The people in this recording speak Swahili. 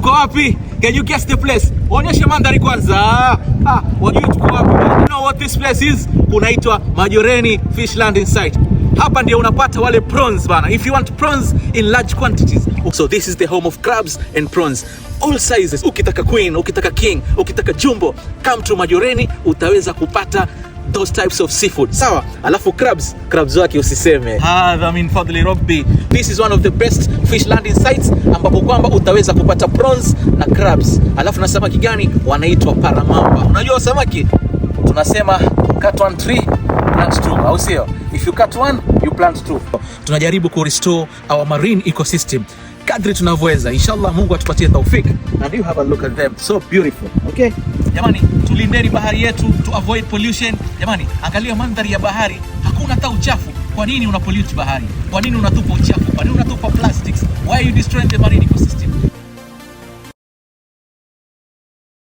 Tuko wapi? Can you guess the place? Onyeshe mandhari kwanza. Ah, wajue tuko wapi. You know what this place is? Kunaitwa Majoreni Fish Landing Site. Hapa ndio unapata wale prawns bana. If you want prawns in large quantities. So this is the home of crabs and prawns. All sizes. Ukitaka queen, ukitaka king, ukitaka jumbo, come to Majoreni, utaweza kupata those types of seafood. Sawa? Alafu crabs, crabs wake usiseme. Hadha min fadli rabbi. This is one of the best fish landing sites ambapo kwamba utaweza kupata prawns na crabs. Alafu na samaki gani wanaitwa paramamba. Unajua samaki? Tunasema cut one tree, plant two, au sio? If you cut one, you plant two. Tunajaribu ku restore our marine ecosystem kadri tunavyoweza. Inshallah Mungu atupatie taufik. And you have a look at them. So beautiful. Okay? Jamani, tulindeni bahari yetu to avoid pollution. Jamani, angalia mandhari ya bahari, hakuna hata uchafu. Kwa nini una pollute bahari? Kwa nini unatupa uchafu? Kwa nini unatupa plastics? Why are you destroying the marine ecosystem?